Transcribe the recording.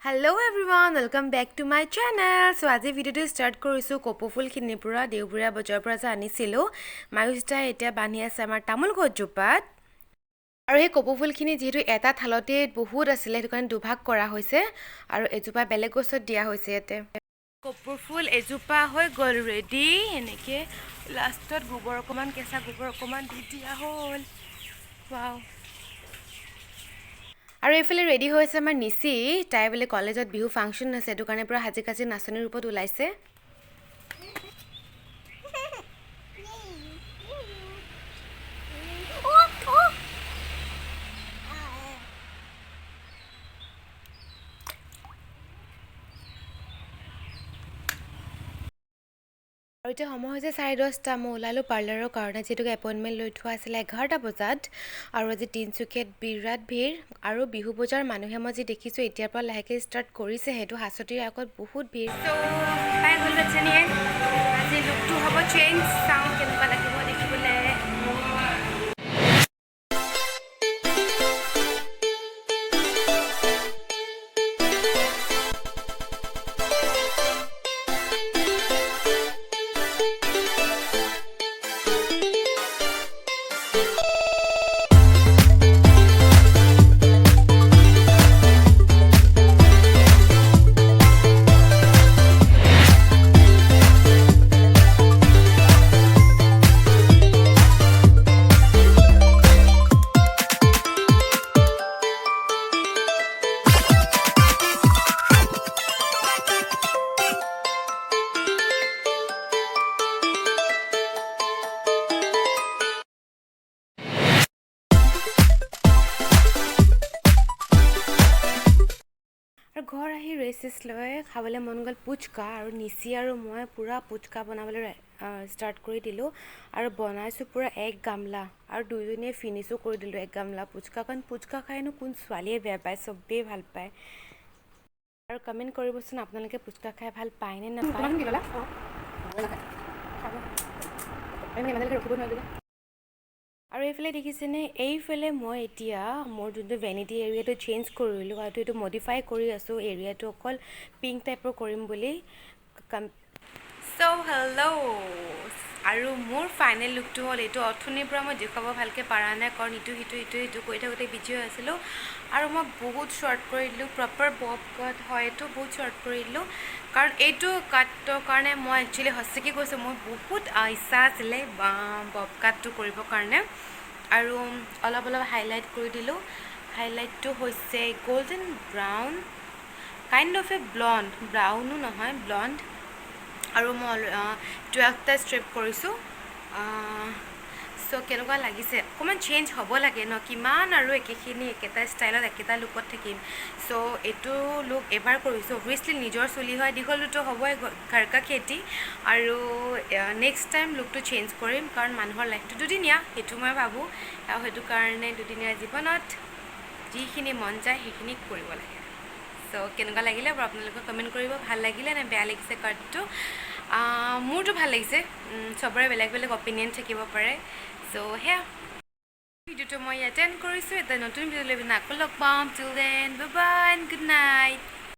Hello everyone, welcome back to my channel. So আজি ভিডিঅ'টো start কৰিছোঁ কপৌফুলখিনিৰ পৰা, দেওবৰীয়া বজাৰৰ পৰা যে আনিছিলোঁ। মায়ুষ্টাই এতিয়া বান্ধি আছে আমাৰ তামোল গছজোপাত। আৰু সেই কপৌফুলখিনি যিহেতু এটা থালতে বহুত আছিলে, সেইটো কাৰণে দুভাগ কৰা হৈছে আৰু এজোপা বেলেগ গছত দিয়া হৈছে। ইয়াতে কপৌফুল এজোপা হৈ গ'ল ৰেডি। এনেকৈ লাষ্টত গোবৰ অকণমান, কেঁচা গোবৰ অকণমান দি দিয়া হ'ল। ৱাও! আৰু এইফালে ৰেডি হৈ আছে আমাৰ নিচি। তাই বোলে কলেজত বিহু ফাংচন আছে, সেইটো কাৰণে পূৰা সাজি কাজি নাচনীৰ ৰূপত ওলাইছে। আৰু এতিয়া সময় হৈছে 10:30। মই ওলালোঁ পাৰ্লাৰৰ কাৰণে, যিহেতুকে এপইণ্টমেণ্ট লৈ থোৱা আছিলে 11টা বজাত। আৰু আজি তিনিচুকীয়াত বিৰাট ভিৰ আৰু বিহু বজাৰ মানুহে মই যি দেখিছোঁ, এতিয়াৰ পৰা লাহেকৈ ষ্টাৰ্ট কৰিছে। সেইটো হাঁচতিৰ আগত বহুত ভিৰ। চ' পাই গ'ল বাচ্চানীয়ে। আজি লুকটো হ'ব চেঞ্জ, চাওঁ কেনেকুৱা লাগিব দেখিবলৈ। আৰু ঘৰ আহি ৰেষ্ট চেষ্ট লৈ খাবলৈ মন গ'ল পুচকা। আৰু নিচি আৰু মই পূৰা পুচকা বনাবলৈ ষ্টাৰ্ট কৰি দিলোঁ আৰু বনাইছোঁ পূৰা এক গামলা আৰু দুয়োজনীয়ে ফিনিছো কৰি দিলোঁ এক গামলা পুচকা। কাৰণ পুচকা খাইনো কোন ছোৱালীয়ে বেয়া পায়? চবেই ভাল পায়। আৰু কমেণ্ট কৰিবচোন, আপোনালোকে পুচকা খাই ভাল পায় নে নাপায়? কি ল'লা? ৰখিব নোৱাৰিলোঁ। আৰু এইফালে দেখিছেনে, এইফালে মই এতিয়া মোৰ যোনটো ভেনিটি এৰিয়াটো চেঞ্জ কৰিলোঁ আৰু এইটো মডিফাই কৰি আছোঁ, এৰিয়াটো অকল পিংক টাইপৰ কৰিম বুলি। চ' হেল্ল', আৰু মোৰ ফাইনেল লুকটো হ'ল এইটো। অথনিৰ পৰা মই দেখুৱাব ভালকৈ পৰা নাই, কাৰণ ইটো সিটো ইটো সিটো কৰি থাকোঁতে বিজি হৈ আছিলোঁ। আৰু মই বহুত শ্বৰ্ট কৰি দিলোঁ, প্ৰপাৰ বব কাট হয় এইটো, বহুত শ্বৰ্ট কৰি দিলোঁ। কাৰণ এইটো কাটৰ কাৰণে মই একচুৱেলি সঁচাকৈ কৈছোঁ, মোৰ বহুত ইচ্ছা আছিলে বব কাটটো কৰিবৰ কাৰণে। আৰু অলপ অলপ হাইলাইট কৰি দিলোঁ। হাইলাইটটো হৈছে golden brown, kind of a blonde, ব্ৰাউনো নহয়, ব্লণ্ড। আৰু মই 12টা ষ্টেপ কৰিছোঁ। চ' কেনেকুৱা লাগিছে? অকণমান চেঞ্জ হ'ব লাগে ন? কিমান আৰু একেখিনি একেটা ষ্টাইলত একেটা লুকত থাকিম? চ' এইটো লুক এবাৰ কৰিছোঁ। অভিয়াছলি নিজৰ চুলি হয়, দীঘলটোতো হ'বই, ঘৰ কা খেতি। আৰু নেক্সট টাইম লুকটো চেঞ্জ কৰিম, কাৰণ মানুহৰ লাইফটো দুদিনীয়া, সেইটো মই ভাবোঁ। আৰু সেইটো কাৰণে দুদিনীয়া জীৱনত যিখিনি মন যায় সেইখিনি কৰিব লাগে। চ' কেনেকুৱা লাগিলে বাৰু আপোনালোকে কমেণ্ট কৰিব। ভাল লাগিলে নে বেয়া লাগিছে কাটটো? মোৰতো ভাল লাগিছে। চবৰে বেলেগ বেলেগ অপিনিয়ন থাকিব পাৰে। চ' সেয়া, ভিডিঅ'টো মই ইয়াতে এণ্ড কৰিছোঁ। এটা নতুন ভিডিঅ' লৈ পিনে আকৌ লগ পাম। Till then, bye and good night.